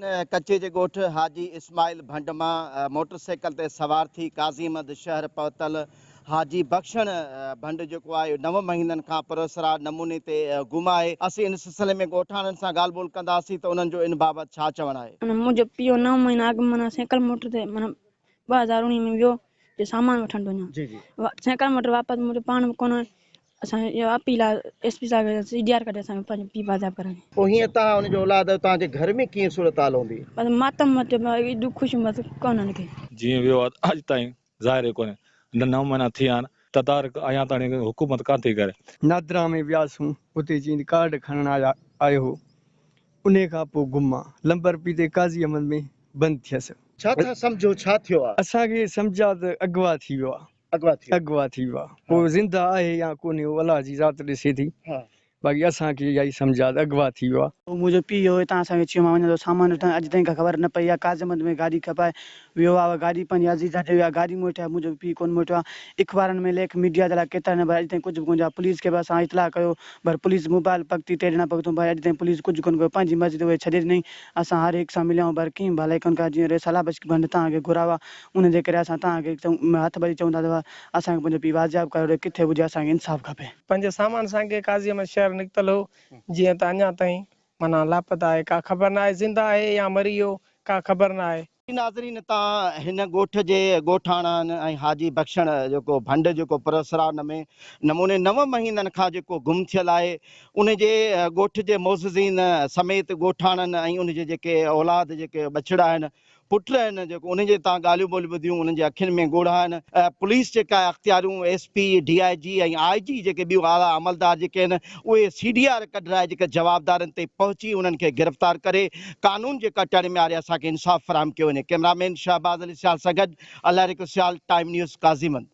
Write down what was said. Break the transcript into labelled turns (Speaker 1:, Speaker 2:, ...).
Speaker 1: ڪچي جي ڳوٺ حاجي اسماعيل ڀنڊ مان موٽر سائيڪل تي سوار ٿي قاضي احمد شهر پهتل حاجي بخشڻ ڀنڊ جيڪو آهي نو مهينن کان پراسرار نموني تي گم آهي. اسين ان سلسلي ۾ ڳوٺاڻن سان ڳالهه ٻولهه ڪنداسين ته انهن جو ان بابت ڇا چوڻ آهي.
Speaker 2: منهنجو پيء نو مهينا اڳ معنيٰ سائيڪل موٽر تي معنيٰ 2019 ۾ ويو جو سامان وٺڻ ٿو وڃان سائيڪل موٽر واپس منهنجو پاڻ به ڪونه اسان کي اهو اپيل آ ايس پي صاحب کي سي ڊي آر ڪڍي اسان کي پنهنجو پيء بازياب ڪرائي.
Speaker 1: پوء هينئر توهان ان جو اولاد آهيو توهان جي گهر ۾ ڪيئن صورتحال هوندي؟
Speaker 2: بس ماتم مچ ايڏو خوشي بس ڪونه لکي.
Speaker 3: جيئن ويو آ اڄ تائين ظاهر ئي ڪونهي نو مهينا ٿي ويا آهن تدارڪ اڃا تائين حڪومت ڪانه ٿي ڪري.
Speaker 4: نادرا ۾ وياسون اتي چيائين ته ڪارڊ کڻڻ آيو هو انهي کان پوء گم آ لمبر پيتي قاضي احمد ۾ بند ٿيس.
Speaker 1: ڇا ٿا سمجهو ڇا ٿيو آ؟
Speaker 4: اسان کي سمجهه آ ته اغوا ٿي ويو آ.
Speaker 1: اغوا ٿي ويو.
Speaker 4: اغوا ٿي ويو آ. پوء زنده آهي يا ڪونهي اهو الله جي ذات ڏسي ٿي. باقي اسان کي اها ئي سمجهه آ ته اغوا ٿي ويو آ.
Speaker 5: منهنجو پيء هو هتان اسان کي چيو مان وڃان ٿو سامان وٺڻ اڄ تائين ڪا خبر نه پئي آ ڪاظم ۾ گاڏي کپائي ويو آ اها گاڏي پنهنجي عزيزن ڏي ويو آ گاڏي موٽي آ منهنجو پيء ڪونه موٽيو آ اخبارن ۾ ليک ميڊيا جا لاء ڪيترا نه پر اڄ تائين ڪجهه به ڪونه ٿيو آ پوليس کي به اسان اطلاع ڪيو پر پوليس موبائل پڳتي تي ڏنا پڳتون پر اڄ تائين پوليس ڪجهه ڪونه ڪيو پنهنجي مرضي تي اهي ڇڏي ڏنائين اسان هر هڪ سان مليا آهيون پر ڪنهن به ڀلائي ڪونه ڪئي جيئن رسالا بشڪ ڀنڊ توهان کي گهرايو آ ان جي ڪري اسان توهان کي هٿ ٻڌي چئون ٿا ته اسان کي پنهنجو پيء بازياب ڪريو ڏي ڪٿي به هجي اسان کي انصاف کپي.
Speaker 6: پنهنجي سامان سانگي قاضي احمد شهر نڪتل هو جيئن ته اڃا تائين معنيٰ لاپتا آهي ڪا خبر ناهي زنده آهي يا مري ويو ڪا خبر ناهي.
Speaker 1: ناظرين تان هن ڳوٺ جي ڳوٺاڻن ۽ حاجي بخشڻ جيڪو ڀنڊ جيڪو پراسرار نموني نو مهينن کان جيڪو گم ٿيل آهي ان جي ڳوٺ جي معززين سميت ڳوٺاڻن ۽ ان جي جيڪي اولاد جيڪي ٻچڙا آهن پٽ آهن جيڪو انهن جي تان ڳالهيون ٻولهيون ٻڌيون انهن جي اکين ۾ ڳوڙها آهن پوليس جيڪا اختياريون S P D I G ۽ I G جيڪي ٻيون اعليٰ عملدار جيڪي آهن اهي سي ڊي آر ڪڍرائي جيڪي جوابدارن تي پهچي انهن کي گرفتار ڪري قانون جي ڪٽهڙي ۾ آڻي اسان کي انصاف فراهم ڪيو وڃي ڪئميرا مين شهباز علي سيال سان گڏ الله رڪ سيال ٽائيم نيوز قاضي مند.